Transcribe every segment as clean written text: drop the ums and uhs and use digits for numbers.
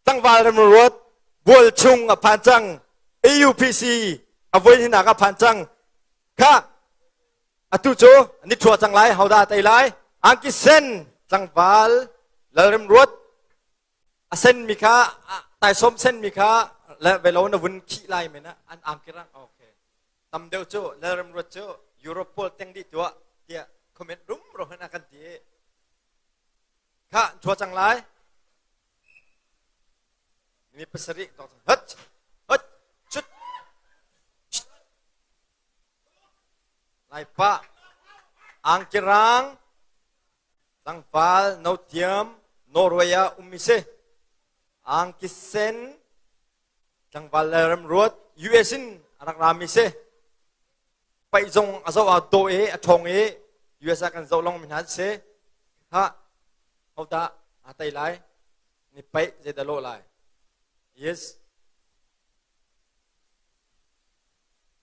Tlangval ramruat bual chung a phan cang. AUPC a voi hinak a phan cang. Kha atu cu ni thua cang lai hoda tei lai. Angki sen tlangval lalremruat a sen mi kha taisawm sen mi kha le velo na vun khih lai men an angki rang okay tam deuh cu lalremruat cu Europe pawl teng dih tuah tiah comment rum ro han a kan ti kha thua cang lai mi pasarih hot hot chut Laipa angkirang tlangval notiam Norway ah ummi si angkisen tlangval le remruat US in a rak rami si paih zong a zoh ah dawh i a ṭhawng i US ah kan zoh long mi hna si ha hodah aa tei lai ni paih zeidah lawh lai yes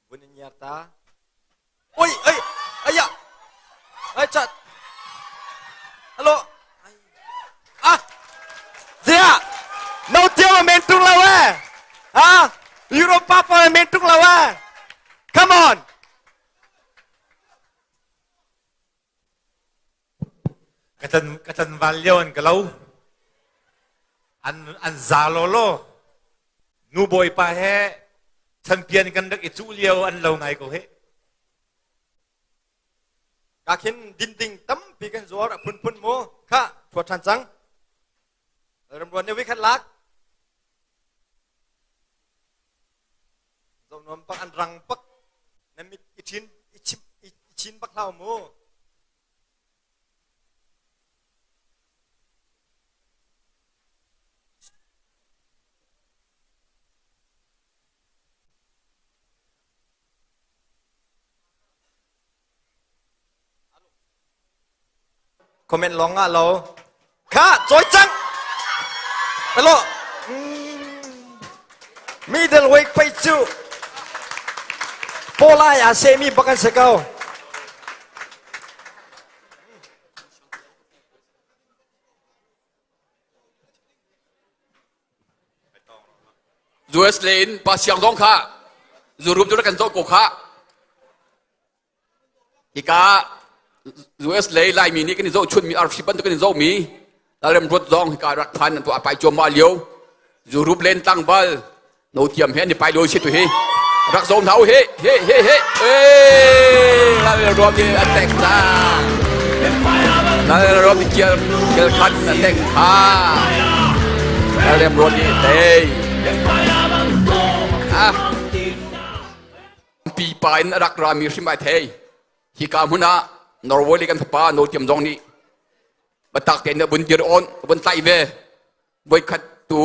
vun in ngiar ta oi ai aya ai chat alo ah zia no tiao men tung lo eh ha Europa pa men tung lo eh come on Ka tan ka tlanval lio an ka lo. An an za lawlaw. Nu bawipa he champion kan rak i cuh lio an lo ngai ko hih. Ka khin din ding tampi kan zuar a phunphun mu kha thua ṭhan cang. Ramruan ne vi khat lak. Zohnuam pak an rang pak na mit i ṭhin i chim i chin bak hlau mu. Comment long ah lo. Kha cawi cang. Alo. Middleweight pei cu Polai ah semi bak an si ko. US le in pa siang zong kha zurum cu kan zoh ko kha Hika US lei Laimi nih kan i zohchunmi arfi bantuk kan i zohmi lalremruat zong hika rak phan an tuah pai cuahmah lio Europe len tlangval no tiam he an i pai lio si tu hi rak zo hna u he he he he ee lalremruat nih a tek ta lalremruat nih kial kial khat a tek ha lalremruat nih tei ah Pipa in a rak rami hrim ai thei. Hika hmun ah Norway le kan fapa Notiam zong nih batak tein a vun dir on, a vun tlaih ve. Voikhat tu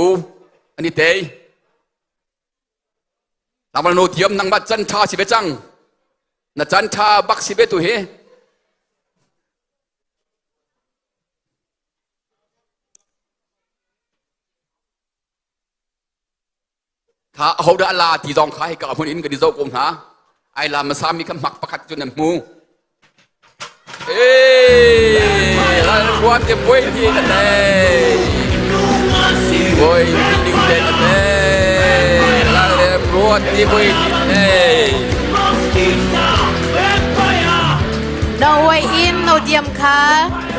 an i tei. Nangmah Notiam nangmah can tha si ve cang. Na can tha bak si ve tu hi. Kha ahodah a la ti zong kha hika hmun in kan i zoh ko hna. Ai la hmasa mi kha hmak pakhat cu nan hmu. Ee, lalruat te puai ti na te. Puai ti ding te na te. Lalruat ti puai ti te. Norway in no diam kha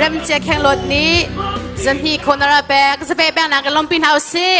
remcia khenglot nih zahni khonara pek zape pek nak lompi hna usih.